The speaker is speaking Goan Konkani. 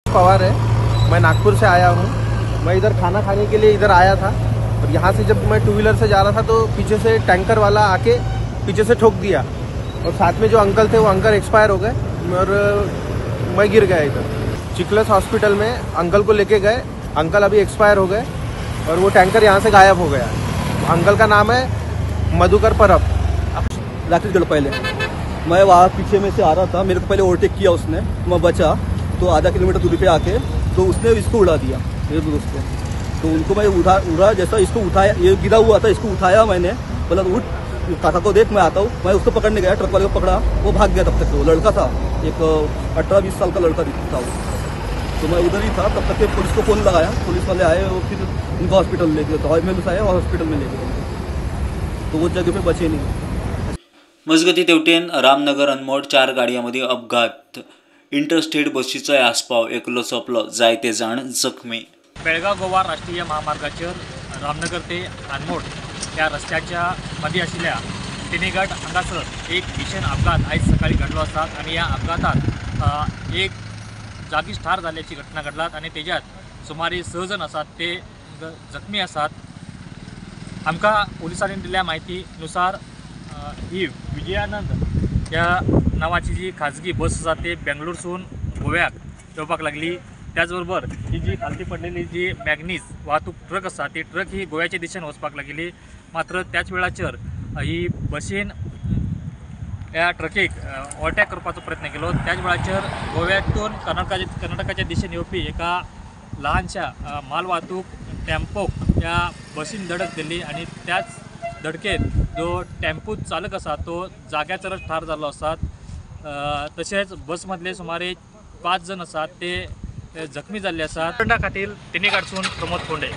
पवार है, मैं नागपुर से आया हूँ। मैं इधर खाना खाने के लिए इधर आया था और यहाँ से जब मैं टू व्हीलर से जा रहा था तो पीछे से टैंकर वाला आके पीछे से ठोक दिया और साथ में जो अंकल थे वो अंकल एक्सपायर हो गए और मैं गिर गया। इधर चिकलस हॉस्पिटल में अंकल को लेके गए, अंकल अभी एक्सपायर हो गए और वो टैंकर यहाँ से गायब हो गया। अंकल का नाम है मधुकर परब। रात्रि गढ़ पहले मैं वहाँ पीछे में से आ रहा था, मेरे को पहले ओवरटेक किया उसने, मैं बचा तो आधा किलोमीटर दूरी पे आके तो उसने इसको उड़ा दिया मेरे दोस्त को। तो उनको मैं उठा उड़ा जैसा इसको उठाया, ये गिरा हुआ था, इसको उठाया मैंने, बोला उठ काका को देख मैं आता हूँ। मैं उसको पकड़ने गया, ट्रक वाले को पकड़ा, वो भाग गया। तब तक वो लड़का था, एक 18-20 साल का लड़का था वो। तो मैं उधर ही था तब तक के पुलिस को फ़ोन लगाया, पुलिस वाले आए और फिर उनको हॉस्पिटल ले गए, तो एम्बुलेंस आए और हॉस्पिटल में ले गए, तो वो जगह पे बचे नहीं। मजगती तेवटेन रामनगर अनमोड 4 गाडयां मदीं अपघात। इंटरस्टेट बसीचोय आस्पाव, एकलो सोंपलो, जायते जाण जखमी। बेळगाव गोवा राष्ट्रीय महामार्गाचेर रामनगर ते अनमोड ह्या रस्त्याच्या मदीं आशिल्ल्या तिनेघाट हांगासर एक भीषण अपघात आयज सकाळी घडलो आसा आनी ह्या अपघातांत एक जागीच ठार जाल्ल्याची घटना घडलात आनी तेज्यात सुमारे 6 जण आसात ते जखमी आसात। आमकां पुलिसांनी दिल्ल्या म्हायतीनुसार ही विजयानंद ह्या नांवाची जी खाजगी बस आसा ती बेंगलोरसून गोव्याक येवपाक लागली। त्याचबरोबर ही जी खालती पडलेली जी मॅग्नीज वाहतूक ट्रक आसा ती ट्रक ही गोव्याच्या दिशेन वचपाक लागिल्ली, मात्र त्याच वेळाचेर ही बसीन ह्या ट्रकीक ओवरटेक करपाचो प्रयत्न केलो। त्याच वेळाचेर गोव्यातून कर्नाटकाच्या दिशेन येवपी एका ल्हानशा माल वाहतूक टेम्पोक ह्या बसीन धडक दिली आनी त्याच धडकेत जो टेम्पो चालक आसा तो जाग्याचेरच ठार जाल्लो आसा। तशेंच बसमदले सुमारे 5 जण आसात ते जखमी जाल्ले आसात। खातीर तिनेघाटसून प्रमोद फोंडे।